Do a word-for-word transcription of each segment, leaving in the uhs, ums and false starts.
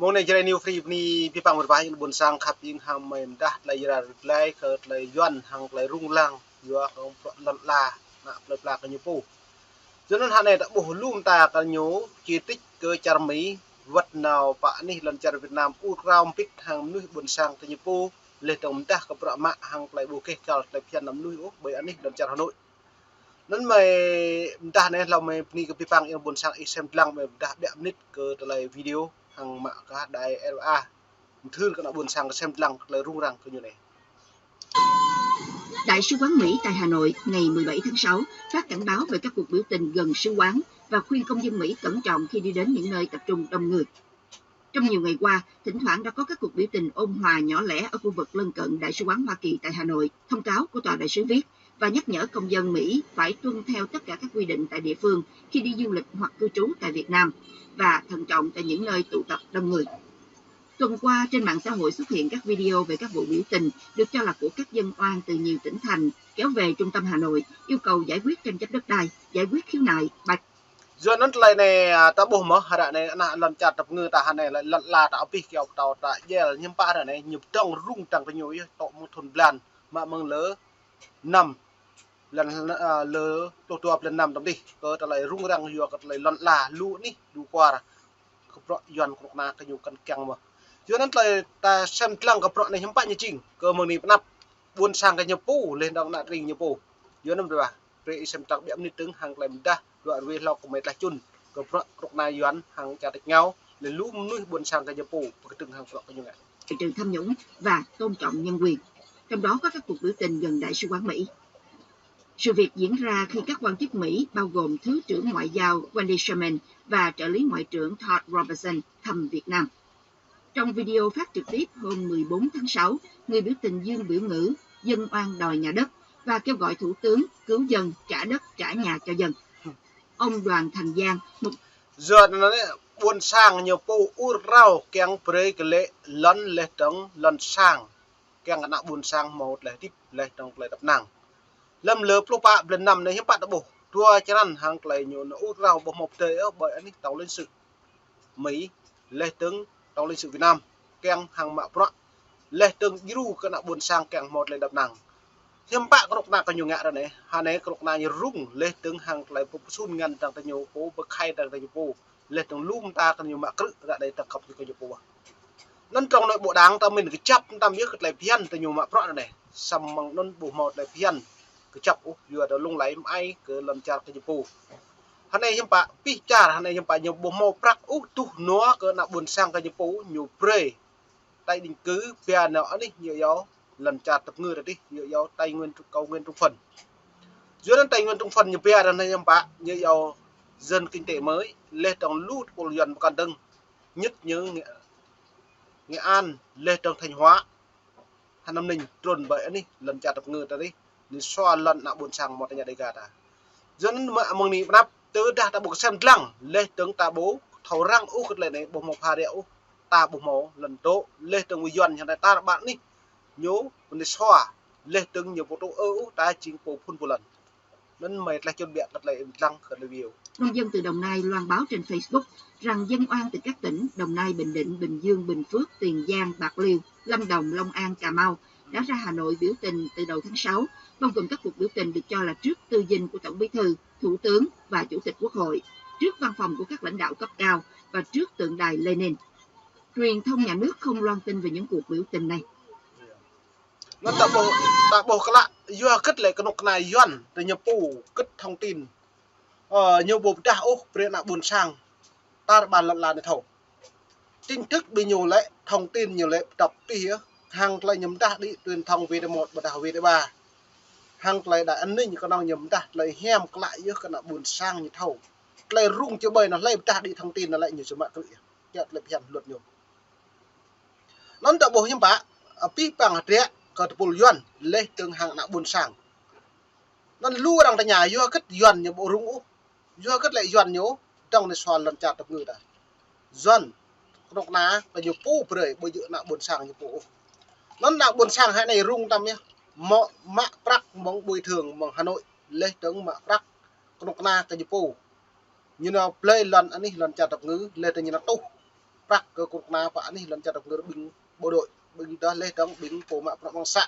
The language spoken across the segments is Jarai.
Mơ̆ng anai Jrai New Free bơni abih bang mơ̆ng ƀing ƀôn sang khăp ing hăng mơ̆ng mơdah tơlơi jrao rơglai kơ tơlơi Yuan hăng tơlơi rŭng răng yua kơ bruă lŏn ala ană plơi pla kơ ñu pô. Yua anŭn hơnai ta ƀuh lu mơta kơ ñu chỉ trích kơ čar Mi wơ̆t nao pơ anih lŏn čar Việt Nam ur krao mbĭt hăng mơnuih ƀôn sang kơ ñu pô, laih dơ̆ng mơdah kơ bruă mă hăng tơlơi ƀu keh kăl tơlơi phiăn mơnuih ôh ƀơi anih lŏn čar Hà Nội. Anŭn mơ̆ng mơdah anai hlâo mơ̆ng bơni kơ abih bang ƀôn sang ih sem dlăng mơ̆ng mơdah ƀiă mơnit kơ tơlơi video hăng mă kơ đài R F A. Mơthưr kơ ană ƀôn sang kơ sem dlăng kơ tơlơi rŭng răng kơ ñu anai. Đại sứ quán Mỹ tại Hà Nội ngày mười bảy tháng sáu phát cảnh báo về các cuộc biểu tình gần sứ quán và khuyên công dân Mỹ cẩn trọng khi đi đến những nơi tập trung đông người. Trong nhiều ngày qua, thỉnh thoảng đã có các cuộc biểu tình ôn hòa nhỏ lẻ ở khu vực lân cận Đại sứ quán Hoa Kỳ tại Hà Nội. Thông cáo của tòa đại sứ viết và nhắc nhở công dân Mỹ phải tuân theo tất cả các quy định tại địa phương khi đi du lịch hoặc cư trú tại Việt Nam và thận trọng tại những nơi tụ tập đông người. Tuần qua, trên mạng xã hội xuất hiện các video về các vụ biểu tình được cho là của các dân oan từ nhiều tỉnh thành kéo về trung tâm Hà Nội, yêu cầu giải quyết tranh chấp đất đai, giải quyết khiếu nại, bạch Yua anŭn tơlơi anai, a, ta ƀuh mơ̆, ră anai ană lŏn čar tơpơngư ta hơnai lŏn ala ta abih kiaŏ pơtao ta jel hiư̆m pă ră anai ñu pơdơ̆ng rŭng răng kơ ñu yơh tŏ mơ̆ng thun blan mă mơ̆ng lơ năm, blan, a, lơ pluh dua blan năm tơm dih kơ tơlơi rŭng răng yua kơ tơlơi lŏn ala lu anih lu kwar kơ bruă Yuan kơnuk kơna kơ ñu kăn kiăng mơ̆. Yua anŭn tơlơi ta sem dlăng kơ bruă anai hiư̆m pă ñu jing kơ mơ̆ng anai pơ anăp ƀôn sang kơ ñu pô laih dơ̆ng ană tring ñu pô. Yua anŭn ƀiă brơi ih sem dlăng ƀiă mơnit dơ̆ng hăng tơlơi mơdah dua rơwe hlâo kơ mơ̆ng tơlơi čun kơ bruă kơnuk kơna Yuan hăng čar tač rơngiao laih lu mơnuih ƀôn sang kơ ñu pô pơkơdơ̆ng hăng bruă kơ ñu ngă. Trừ tham nhũng và tôn trọng nhân quyền. Trong đó có các cuộc biểu tình gần Đại sứ quán Mỹ. Sự việc diễn ra khi các quan chức Mỹ, bao gồm Thứ trưởng Ngoại giao Wendy Sherman và Trợ lý Ngoại trưởng Todd Robinson, thăm Việt Nam. Trong video phát trực tiếp hôm mười bốn tháng sáu, người biểu tình dương biểu ngữ "Dân oan đòi nhà đất" và kêu gọi Thủ tướng "Cứu dân, trả đất, trả nhà cho dân". Ông Đoàn Thành Giang, một Yua anŭn ƀôn sang ñu pô ur krao kiăng brơi kơ lĕ lŏn laih dơ̆ng lŏn sang kiăng ană ƀôn sang hmâo tơlơi hơdip laih dơ̆ng tơlơi tơpơnăng. Lơ̆m lơ pluh pă blan năm anai hiư̆m pă ta ƀuh dua črăn hăng tơlơi ñu anŭn ur krao ƀu hmâo pơdơi ôh ƀơi anih tổng lãnh sự Mỹ laih dơ̆ng tổng lãnh sự Việt Nam kiăng hăng mă bruă laih dơ̆ng djru kơ ană ƀôn sang kiăng hmâo tơlơi tơpơnăng. Hiư̆m pă kơnuk kơna kơ ñu ngă ră anai, hơnai kơnuk kơna ñu rŭng laih dơ̆ng hăng tơlơi pơpơsun ngăn dơ̆ng kơ ñu pô, pơkhai dơ̆ng kơ ñu pô, laih dơ̆ng lu mơta kơ ñu mă krư̆ ră anai dơ̆ng khăp kơ ñu pô. Anŭn trong anai ƀu đang ta min kơjăp mơtam yơh kơ tơlơi phiăn kơ ñu mă bruă ră anai. Samơ̆ anŭn ƀu hmâo tơlơi phiăn kơjăp ôh yua ta lung lay mơai kơ lŏn čar kơ ñu pô. Hơnai hiư̆m pă pih čar, hơnai hiư̆m pă ñu ƀu hmâo prăk ôh tuh nua kơ ană ƀôn sang kơ ñu pô ñu brơi tái định cư pia nao anih ñu iâu lŏn čar tơpơngư ră dih ñu iâu Tây Nguyên Trung, Cao Nguyên Trung Phần. Yua anŭn Tây Nguyên Trung Phần ñu pia ră anai hiư̆m pă ñu iâu dân kinh tế mới laih dơ̆ng lu tơpul Yuan pơkŏn dơ̆ng. Nhất ñu Nghệ, Nghệ An laih dơ̆ng Thanh Hóa. Hà Nam Ninh trŭn ƀơi anih lŏn čar tơpơngư ta rih, ñu sua lŏn ană ƀôn sang mơ̆ ta ña Dega ta. Yua anŭn mơ̆ng anai pơ anăp tơdah ta ƀu kơsem dlăng, laih dơ̆ng ta ƀu thâo răng ôh kơ tơlơi anai ƀu hmâo pha ră ôh, ta ƀu hmâo lŏn dŏ, laih dơ̆ng mơ̆ Yuan hăng ta tar ƀar anih, ñu pơnĭ sua, laih dơ̆ng ñu ƀu tŭ ư ôh ta jing pô phun pô lŏn. Anŭn mơ̆ng tơlơi čun ƀiă kơ tơlơi ih dlăng kơ review. Nông dân từ Đồng Nai loan báo trên Facebook rằng dân oan từ các tỉnh Đồng Nai, Bình Định, Bình Dương, Bình Phước, Tiền Giang, Bạc Liêu, Lâm Đồng, Long An, Cà Mau đã ra Hà Nội biểu tình từ đầu tháng sáu, bao gồm các cuộc biểu tình được cho là trước tư dinh của Tổng Bí thư, Thủ tướng và Chủ tịch Quốc hội, trước văn phòng của các lãnh đạo cấp cao và trước tượng đài Lenin. Truyền thông nhà nước không loan tin về những cuộc biểu tình này. Anŭn ta ƀuh, ta ƀuh klă, yua hơget lĕ kơnuk kơna Yuan, tơ ñu pô hơget thông tin. Ơ, ñu ƀu pơdah ôh brơi ană ƀôn sang tar ƀar lŏn ala anai thâo. Chính thức ƀing ñu lĕ thông tin ñu lĕ pơdŏp pih yơh, hăng tơlơi ñu pơdah đĭ truyền thông V T một pơdah V T ba. Hăng tơlơi đài an ninh kơnơ̆ng ñu pơdah tơlơi hiam klă yơh kơ ană ƀôn sang ñu thâo. Tơlơi rŭng čơƀơi anŭn hlơi pơdah đĭ thông tin anŭn lĕ ñu či mă krư̆ yơh. Kiaŏ tơlơi phiăn luật ñu. Anŭn ta ƀuh hiư̆m pă, abih bang hơdră kơ tơpul Yuan, laih dơ̆ng hăng ană ƀôn sang. Anŭn lu arăng tơña yua hơget Yuan ñu ƀu rŭng ôh. Yua hơget lĕ Yuan ñu dơ̆ng anai sua lŏn čar tơpơngư ta. Yuan kơnuk kơna kơ ñu pô brơi ƀu djơ̆ ană ƀôn sang ñu pô ôh. Anŭn ană ƀôn sang hơnai rŭng tơm yơh. Mă, mă prăk mơ̆ng bồi thường mơ̆ng Hà Nội, laih dơ̆ng mă prăk kơnuk kơna kơ ñu pô. Ñu nao blơi lŏn anih lŏn čar tơpơngư, laih dơ̆ng ñu nao tuh. prăk kơ kơnuk kơna pơ anih lŏn čar Dap Ngơr ƀing bộ đội, ƀing tơlơi dơ̆ng ƀing pô mă prăk mơ̆ng să,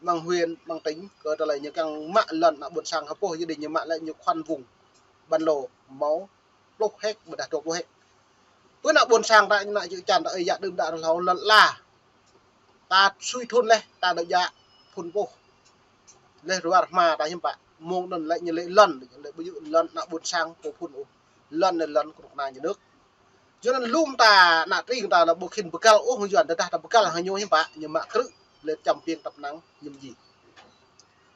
mơ̆ng huyện, mơ̆ng tỉnh, kơ tơlơi ñu kiăng mă lŏn ană ƀôn sang hơpô, yua dah ñu mă lĕ ñu khoan vùng bản đồ hmâo pluh héc, ƀôdah dua pluh héc. Pơ ană ƀôn sang ta, ană čư̆ čan ta, ơi yă đưm đă hlâo lŏn ala. Ta sui thun laih, ta đa djă phun ƀuh. Laih ruar hma ta hiư̆m pă, mơ̆ng anŭn lĕ ñu lĕ lŏn, lĕ ƀu djơ̆ lŏn ană ƀôn sang pô phun ôh. Lŏn anai lŏn kơnuk kơna nhà nước. Yua anŭn lŏm ta ană tring ta lĕ ƀu khĭn bơgăl ôh, Yuan tơdah ta bơgăl hăng ñu hiư̆m pă, ñu mă krư̆, lĕ čăm piêng tăp năng ñum ji.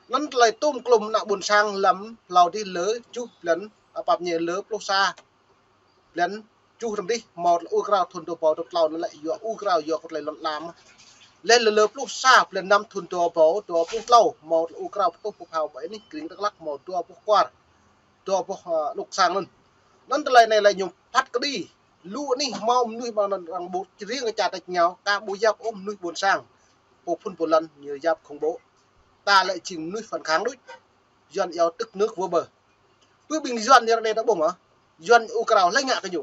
Anŭn tơlơi tôm klôm ană ƀôn sang lăm hlâo dih lơ čuh blan, apap ñu lơ pluh sa blan čuh rơm dih, hmâo tơlơi ur krao thun dua ƀâo dua pluh tlâo anŭn lĕ yua ur krao yua kơ tơlơi lŏn ala mơ̆n. Laih lơ lơ pluh sa blan năm thun dua ƀâo dua pluh tlâo, hmâo tơlơi ur krao pơtuh pơphao ƀơi anih Kring Dak Lak hmâo dua boh kwar, dua boh, ơ, anŭk sang anŭn. Anŭn tơlơi anai lĕ ñu phat kơđi. Lu anih hmâo mơnuih ƀơi anŭn arăng ƀu riêng kơ čar tač rơngiao, ka ƀu yap ôh mơnuih ƀôn sang. Pô phun pô lŏn ñu yap khủng bố. Ta lĕ jing mơnuih phản kháng đôč. Yuan iâu tức nước vỡ bờ. Pơ ƀing Yuan ñu ră anai ta ƀuh mơ̆. Yuan ur krao laih ngă kơ ñu.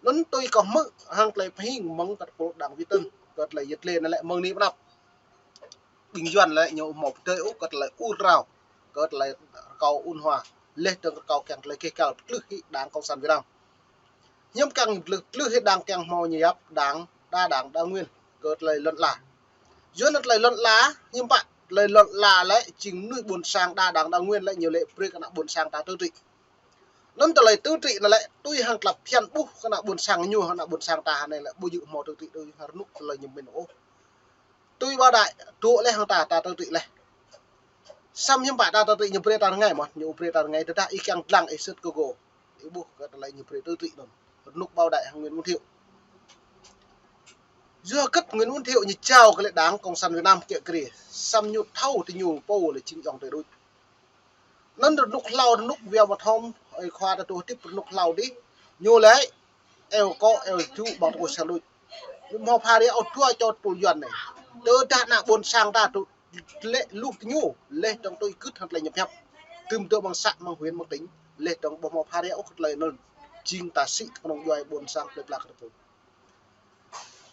Anŭn tui kâo hmư̆ hăng tơlơi pơhing mơ̆ng kơ tơpul đảng Việt Tân, kơ tơlơi yơh tơlơi anŭn lĕ mơ̆ng anai pơ anăp. Ƀing Yuan lĕ ñu hmâo pơdơi ôh kơ tơlơi ur krao, kơ tơlơi rơkâo ôn hòa, laih dơ̆ng rơkâo kiăng tơlơi keh kăl pơtlưh hĭ đảng Cộng sản Việt Nam. Hiư̆m kiăng pơtlưh, pơtlưh hĭ đảng kiăng hmâo ñu yap đảng đa đảng đa nguyên, kơ tơlơi lŏn ala. Yua anŭn tơlơi lŏn ala, hiư̆m pă, tơlơi lŏn ala lĕ jing mơnuih ƀôn sang đa đảng đa nguyên lĕ ñu lĕ brơi kơ ană ƀôn sang ta tơl trĭ. Anŭn tơlơi tơl trĭ anŭn lĕ tui hăng tơlơi phiăn ƀuh kơ ană ƀôn sang ñu, ană ƀôn sang ta hơnai lĕ ƀu djơ̆ hmâo tơl trĭ tui hơnŭk tơlơi ñu mĭn ôh. Tui ƀâo đai, dŏ laih hăng ta, ta tơl trĭ laih. Samơ̆ hiư̆m pă ta tơl trĭ ñu brơi ta rơngai mơ̆n, ñu brơi ta rơngai tơdah ih kiăng lăng ih sĭt kơ gô. Ih ƀuh kơ tơlơi ñu brơi tơl trĭ anŭn. Hơnŭk ƀâo đai hăng Nguyễn Văn Thiệu. Yua hơget Nguyễn Văn Thiệu ñu jao kơ lĕ đảng Cộng sản Việt Nam kiăng krê. Samơ̆ ñu thâo tơ ñu pô lĕ jing ayŏng adơi đôč. Anŭn rơnŭk hlâo rơnŭk wia mơthom, ơi khua ta tŭ hơdip rơnŭk hlâo dih. Ñu lĕ, eo kŏ, eo ju, ƀăng tơkôh sang đôč. Ñu hmâo pha rĕ ôh dua čô tơpul Yuan anai. Tơdah ană ƀôn sang ta tŭ lĕ luh tơ ñu, laih dơ̆ng tui gưt hăng tơlơi ñu pơhiăp. Tơm dŏ mơ̆ng să, mơ̆ng huyện, mơ̆ng tỉnh, laih dơ̆ng ƀu hmâo pha rĕ ôh kơ tơlơi anŭn. Jing ta sĭ kơnơ̆ng djuai ƀôn sang plơi pla kơ tơpul.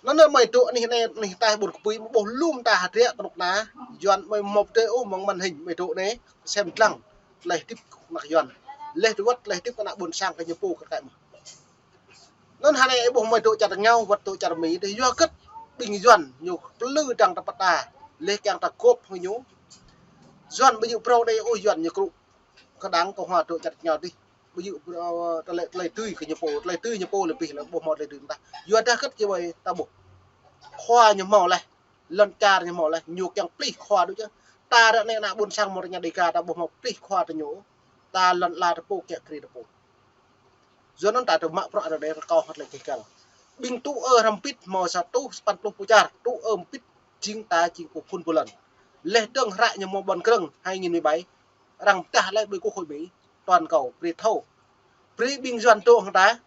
Anŭn anai mơi dŏ anih anai, anih ataih ƀôn kơpui, mơi ƀuh lŏm ta hơdră kơnuk kơna, Yuan mơi hmâo pơdơi ôh mơ̆ng màn hình mơi dŏ anai, sem dlăng, tơlơi hơdip kơnuk Yuan. Laih dơwơ̆t, tơlơi hơdip kơ ană ƀôn sang kơ ñu pô kơ kăi mơ̆n. Anŭn hơnai ih ƀuh mơi dŏ čar rơngiao, wơ̆t dŏ čar Mi, tơ yua hơget ƀing Yuan, ñu plư dăng tơpă ta, laih kiăng ta gŏp hăng ñu. Yuan ƀu djơ̆ phrâo đei ôh Yuan ñu krŭ. Kơ đảng Cộng hòa dŏ čar rơngiao dih. Ƀu djơ̆, ơ, tơlơi, tơlơi tui kơ ñu pô, tơlơi tui ñu pô lĕ pih lĕ ƀu hmâo tơlơi tui ta. Yua dah hơget či ƀai ta ƀuh. Khua ñu hmâo laih, lŏn čar ñu hmâo laih, ñu kiăng plih khua đôč yơh. Ta ră anai ană ƀôn sang mơ̆ng rơngiao Đêga ta ƀu hmâo plih khua tơ ñu. Ta lŏn ala tơpul kiăng krê tơpul. Yua anŭn ta tŭ mă prăk ră anai rơkâo hơt lĕ keh kăl. Ƀing tŭ ơ hrăm pit hmâo sa rơtuh sapăn pluh pơčar, tŭ ơ pit jing ta jing pô phun pô lŏn. Laih dơ̆ng hră ñu hmâo ƀôn krơ̆ng hai nghìn mười bảy, arăng pơdah lĕ ƀơi quốc hội Mi, toàn cầu, brơi thâo. Brơi ƀing Yuan dŏ hăng ta,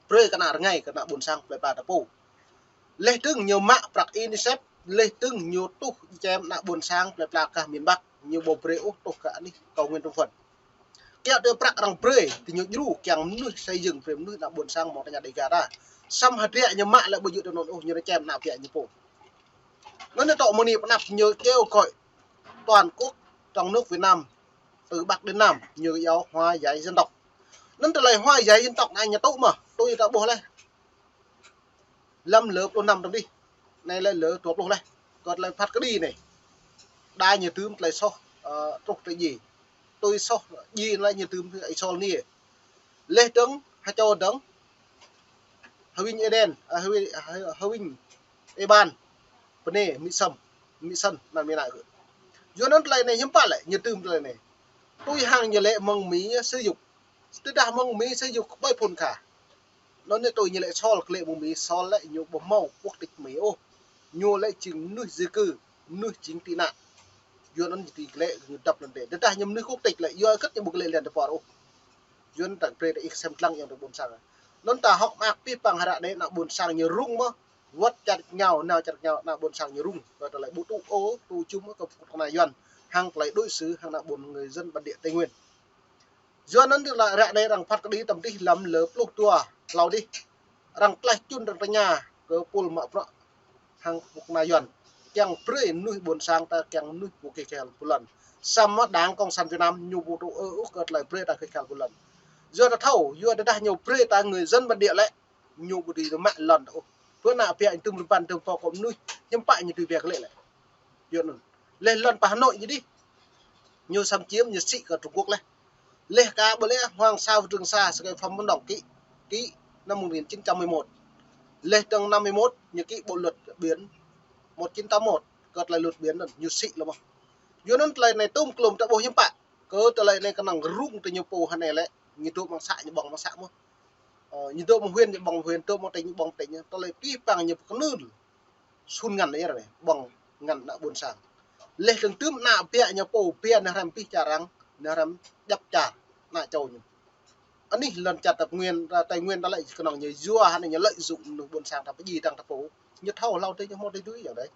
brơi kơ ană rơngai, kơ ană ƀôn sang plơi pla tơpul. Laih dơ̆ng ñu mă prăk UNICEF, laih dơ̆ng ñu tuh čem ană ƀôn sang plơi pla gah miền Bắc, ñu ƀu brơi ôh tuh kơ anih kâo Nguyễn Trung Huân. Kiăng tơ prăk arăng brơi, tơ ñu djru kiăng mơnuih xây dựng brơi mơnuih ană ƀôn sang mơ̆ng rơngiao Đêga ta. Samơ̆ hơdră ñu mă lĕ ƀu djơ̆ tơ anŭn ôh, ñu rơčem ană ƀiă ñu pô. Anŭn ñu tŏ mơ̆ng anai pơ anăp ñu kêu gọi toàn quốc trong nước Việt Nam, từ Bắc đến Nam, ñu iâu hòa giải dân tộc. Anŭn tơlơi hòa giải dân tộc anai ñu tŭ mơ̆, tui ta ƀuh laih. Lăm lơ pluh năm tơm dih. Anai lĕ lơ dua pluh laih. Kơ tơlơi phat kơđi anai. Đa ñu dưm tơlơi soh, ơ, truh tơlơi djai. Tui soh djai anŭn lĕ ñu dưm tơlơi sol anai. Laih dơ̆ng, ha čô dơ̆ng. Hơwing Êđen, ơ, Hơwing, Hơ-, Hơwing Êban. Bơnê, Mi Sâm, Mi Sân, anăn Mi Nă gơ̆. Yua anŭn tơlơi anai hiư̆m pă lĕ, ñu dưm tơlơi anai. Tui hăng ñu lĕ mơ̆ng Mi ñu sử dụng. Tơdah mơ̆ng Mi ñu sử dụng ƀơi phun kha. Anŭn ñu tui ñu lĕ sol kơ lĕ mơ̆ng Mi, sol lĕ ñu ƀu hmâo quốc tịch Mi ôh. Ñu lĕ jing mơnuih di cư, mơnuih jing tị nạn. Yua anŭn ñu tui kơ lĕ ñu dăp lŏn tê. Tơdah ñu mơnuih quốc tịch lĕ, yua hơget ñu ƀu kơ lĕ lŏn tê por ôh. Yua anŭn ta brơi ta ih sem dlăng ayŏng adơi ƀôn sang. Anŭn ta hŏk mơak pih păng hră anai ană ƀôn sang ñu rŭng mơ̆. Wơ̆t čar rơngiao, nao čar rơngiao, ană ƀôn sang ñu rŭng. Kơ tơlơi ƀu tŭ ôh, tŭ jum ôh kơ kơnuk kơna Yuan. Hăng tơlơi đối xử, hăng ană ƀôn người dân bản địa Tây Nguyên. Yua anŭn tơlơi ră anai arăng phat kơđi tơm dih lăm lơ pluh dua hlâo dih. Arăng tlaih čun arăng tơña kơ pul mă bruă hăng pô kơna Yuan. Kiăng brơi mơnuih ƀôn sang ta kiăng mơnuih pô kơ khel pô lŏn. Samơ̆ Đảng Cộng sản Việt Nam ñu ƀu tŭ ư ôh kơ tơlơi brơi ta kơ khel pô lŏn. Yua ta thâo, yua tơdah ñu brơi ta người dân bản địa lĕ, ñu ƀu dưi mă lŏn ta ôh. Bơ ană ƀiă ñu tŭm rơbăn tŭm pô kơ mơnuih, hiư̆m pă ñu dưi ƀiă kơ lĕ lĕ. Yua anŭn. Leh lŏn pơ Hà Nội ñu dih. Ñu xâm chiếm, ñu sĭ kơ Trung Quốc leh. Leh ka ƀu lĕ Hoàng Sa và Trường Sa, sơkai Phạm Văn Đồng ký, ký năm một nghìn chín trăm mười một. Leh tơ̆ng năm mươi mốt, ñu ký bộ luật biển một chín tám mốt, kơ tơlơi luật biển anŭn, ñu sĭ lơ mơ̆n. Yua anŭn tơlơi anai tŭm klôm ta ƀuh hiư̆m pă. Kơ tơlơi anai kơnơ̆ng rŭng tơ ñu pô hơnai lĕ, ñu dŏ mơ̆ng să, ñu ƀơ̆ng mơ̆ng să mơ̆n. Ơ, ñu dŏ mơ̆ng huyện, ñu ƀơ̆ng huyện, dŏ mơ̆ng tỉnh, ñu ƀơ̆ng tỉnh, tơlơi pih păng ñu pơkơnưl. Sun ngăn lĕ yơh anai, ƀơ̆ng ngăn ană ƀôn sang. Leh tơ̆ng tŭm ană ƀiă ñu pô, ƀiă nao hrăm pih čar arăng, nao hrăm djăp čar, ană čô ñu. Anih lŏn čar Tây Nguyên, Tây Nguyên ta lĕ kơnơ̆ng ñu yua hơnai ñu lợi dụng mơnuih ƀôn sang ta pơjing tăng ta pô. Ñu thâo hlâo tơ ñu hmâo tơ tui yơh đơi.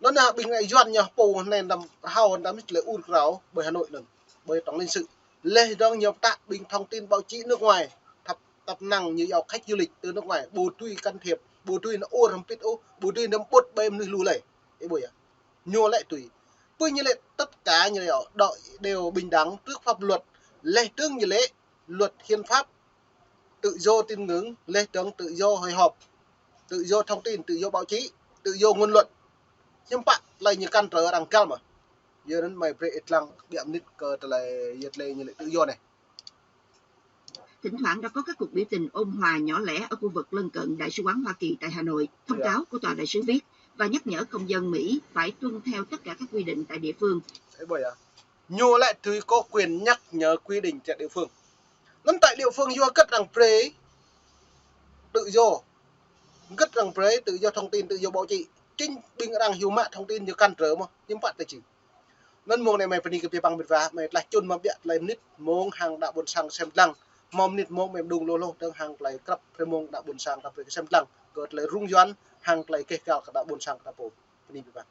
Anŭn ană ƀing Yuan ñu pô anai năm rơhâo năm mít lĕ ur krao ƀơi Hà Nội anŭn, ƀơi tổng lãnh sự. Leh dơ̆ng ñu pơtă ƀing thông tin báo chí nước ngoài, thăp, tăp năng ñu yua khách du lịch từ nước ngoài, ƀu dưi can thiệp, ƀu dưi nao ur hrăm pit ôh, ƀu dưi nao ƀut ƀơi mơnuih lu lơi. Ih ƀuh yơh. Ñu lĕ tui. Pơ ñu lĕ tất cả ñu lĕ đòi đều bình đẳng trước pháp luật. Leh tơ̆ng ñu lĕ luật hiến pháp, tự do tín ngưỡng, leh tơ̆ng tự do hội họp, tự do thông tin, tự do báo chí, tự do ngôn luận. Hiư̆m pă tơlơi ñu cản trở arăng găl mơ̆n. Yua anŭn mơi brơi ih lăng ƀiă mơnit kơ tơlơi yơh tơlơi ñu lĕ tự do anai. Thỉnh thoảng đã có các cuộc biểu tình ôn hòa nhỏ lẻ ở khu vực lân cận Đại sứ quán Hoa Kỳ tại Hà Nội. Thông Dạ. cáo của tòa đại sứ viết và nhắc nhở công dân Mỹ phải tuân theo tất cả các quy định tại địa phương. Ih ƀuh yơh. Ñu lĕ tui có quyền nhắc nhở quy định tại địa phương. Anŭn tại địa phương yua hơget arăng brơi tự do. Hơget arăng brơi tự do thông tin, tự do báo chí. Chính ƀing arăng hyu mă thông tin ñu cản trở mơ̆n, hiư̆m pă tơ jing. Anŭn mông anai mơi bơni kơ ƀing păng mĭt wa, mơi tlaih čun mă ƀiă tơlơi mơnit mông hăng ană ƀôn sang sem lăng. Mơ̆ng mơnit mông mơi mơđung lôh lôh dơ̆ng hăng tơlơi krăp hrơi mông ană ƀôn sang ta brơi kơ sem lăng. Kơ tơlơi rŭng Yuan hăng tơlơi keh gal kơ ană ƀôn sang ta pô. Bơni ƀing păng.